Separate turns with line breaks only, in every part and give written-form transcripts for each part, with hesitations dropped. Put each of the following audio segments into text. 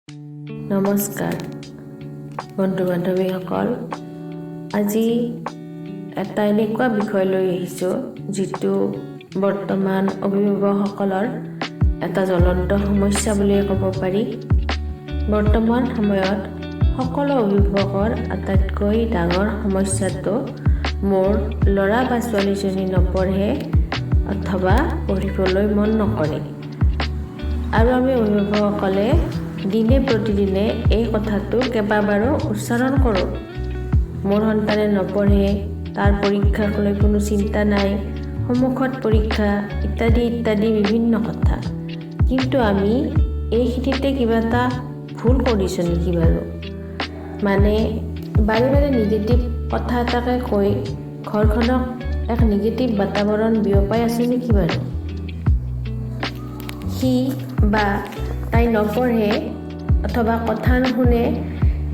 নমস্কাৰ বন্ধু বান্ধৱীসকল, আজি এটা এনেকুৱা বিষয় লৈ আহিছোঁ যিটো বৰ্তমান অভিভাৱকসকলৰ এটা জ্বলন্ত সমস্যা বুলিয়ে ক'ব পাৰি। বৰ্তমান সময়ত সকলো অভিভাৱকৰ আটাইতকৈ ডাঙৰ সমস্যাটো মোৰ ল'ৰা বা ছোৱালীজনী নপঢ়ে অথবা পঢ়িবলৈ মন নকৰে। আৰু আমি অভিভাৱকসকলে দিনে প্ৰতিদিনে এই কথাটো কেইবাবাৰো উচ্চাৰণ কৰোঁ, মোৰ সন্তানে নপঢ়ে, তাৰ পৰীক্ষাক লৈ কোনো চিন্তা নাই, সন্মুখত পৰীক্ষা, ইত্যাদি ইত্যাদি বিভিন্ন কথা। কিন্তু আমি এইখিনিতে কিবা এটা ভুল কৰিছোঁ নেকি বাৰু? মানে বাৰে বাৰে নিগেটিভ কথা এটাকে কৈ ঘৰখনক এক নিগেটিভ বাতাবৰণ বিয়পাই আছোঁ নেকি বাৰু? সি বা তাই নপঢ়ে অথবা কথা নুশুনে,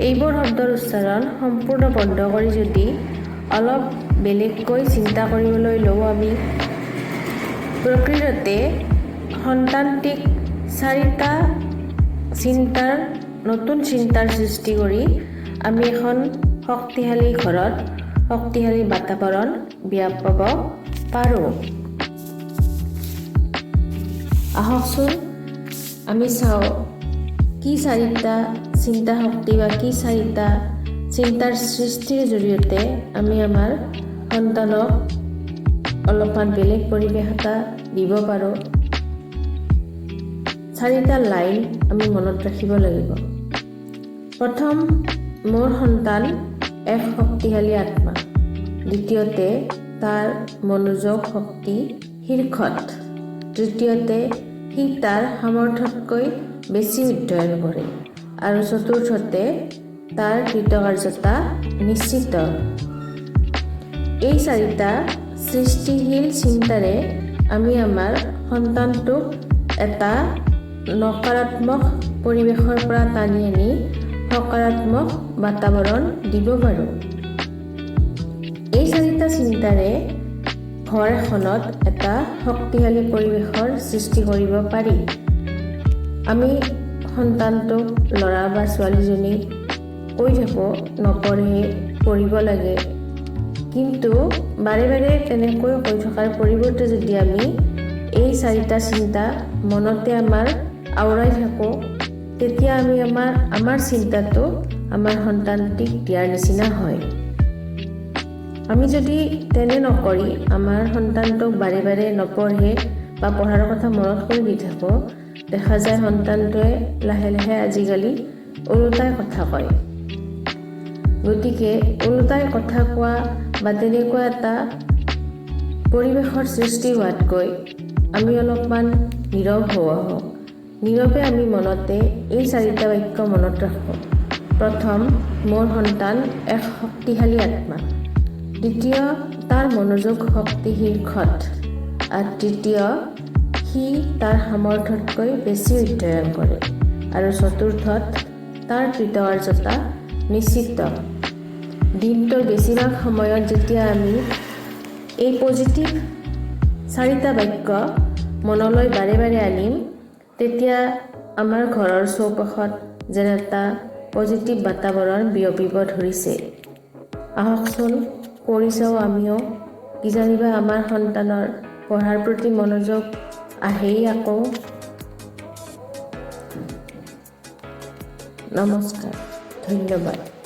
এইবোৰ শব্দৰ উচ্চাৰণ সম্পূৰ্ণ বন্ধ কৰি যদি অলপ বেলেগকৈ চিন্তা কৰিবলৈ লওঁ, আমি প্ৰকৃততে সন্তানটিক চাৰিটা চিন্তাৰ নতুন চিন্তাৰ সৃষ্টি কৰি আমি এখন শক্তিশালী ঘৰত শক্তিশালী বাতাবৰণ বিয়পাব পাৰোঁ। আহকচোন আমি চাওঁ কি চাৰিটা চিন্তা শক্তি বা কি চাৰিটা চিন্তাৰ সৃষ্টিৰ জৰিয়তে আমি আমাৰ সন্তানক অলপমান বেলেগ পৰিৱেশ এটা দিব পাৰোঁ। চাৰিটা লাইন আমি মনত ৰাখিব লাগিব। প্ৰথম, মোৰ সন্তান এক শক্তিশালী আত্মা। দ্বিতীয়তে, তাৰ মনোযোগ শক্তি শীৰ্ষত। তৃতীয়তে, সি তাৰ সামৰ্থ্যতকৈ বেছি অধ্যয়ন কৰে। আৰু চতুৰ্থতে, তাৰ কৃতকাৰ্যতা নিশ্চিত। এই চাৰিটা সৃষ্টিশীল চিন্তাৰে আমি আমাৰ সন্তানটোক এটা নকাৰাত্মক পৰিৱেশৰ পৰা টানি আনি সকাৰাত্মক বাতাবৰণ দিব পাৰোঁ। এই চাৰিটা চিন্তাৰে ঘৰ এখনত এটা শক্তিশালী পৰিৱেশৰ সৃষ্টি কৰিব পাৰি। আমি সন্তানটোক, ল'ৰা বা ছোৱালীজনীক কৈ থাকোঁ নপঢ়ে, পঢ়িব লাগে। কিন্তু বাৰে বাৰে তেনেকৈ কৈ থকাৰ পৰিৱৰ্তে যদি আমি এই চাৰিটা চিন্তা মনতে আমাৰ আওৰাই থাকোঁ, তেতিয়া আমি আমাৰ চিন্তাটো আমাৰ সন্তানটিক দিয়াৰ নিচিনা হয়। আমি যদি তেনে নকৰি আমাৰ সন্তানটোক বাৰে বাৰে নপঢ়ে বা পঢ়াৰ কথা মনত কৰি দি থাকোঁ, দেখা যায় সন্তানটোৱে লাহে লাহে আজিকালি ওলোটাই কথা কয়। গতিকে ওলোটাই কথা কোৱা বা তেনেকুৱা এটা পৰিৱেশৰ সৃষ্টি হোৱাতকৈ আমি অলপমান নীৰৱ হওঁ আহক। নীৰৱে আমি মনতে এই চাৰিটা বাক্য মনত ৰাখোঁ। প্ৰথম, মোৰ সন্তান এক শক্তিশালী আত্মা। দ্বিতীয়, তাৰ মনোযোগ শক্তি শীৰ্ষত। আৰু তৃতীয়, সি তাৰ সামৰ্থ্যতকৈ বেছি অধ্যয়ন কৰে। আৰু চতুৰ্থত, তাৰ কৃতকাৰ্যতা নিশ্চিত। দিনটোৰ বেছিভাগ সময়ত যেতিয়া আমি এই পজিটিভ চাৰিটা বাক্য মনলৈ বাৰে বাৰে আনিম, তেতিয়া আমাৰ ঘৰৰ চৌপাশত যেন এটা পজিটিভ বাতাবৰণ বিয়পিব ধৰিছে। আহকচোন কৰি চাওঁ আমিও, কিজানিবা আমাৰ সন্তানৰ পঢ়াৰ প্ৰতি মনোযোগ আহেই আকৌ। নমস্কাৰ, ধন্যবাদ।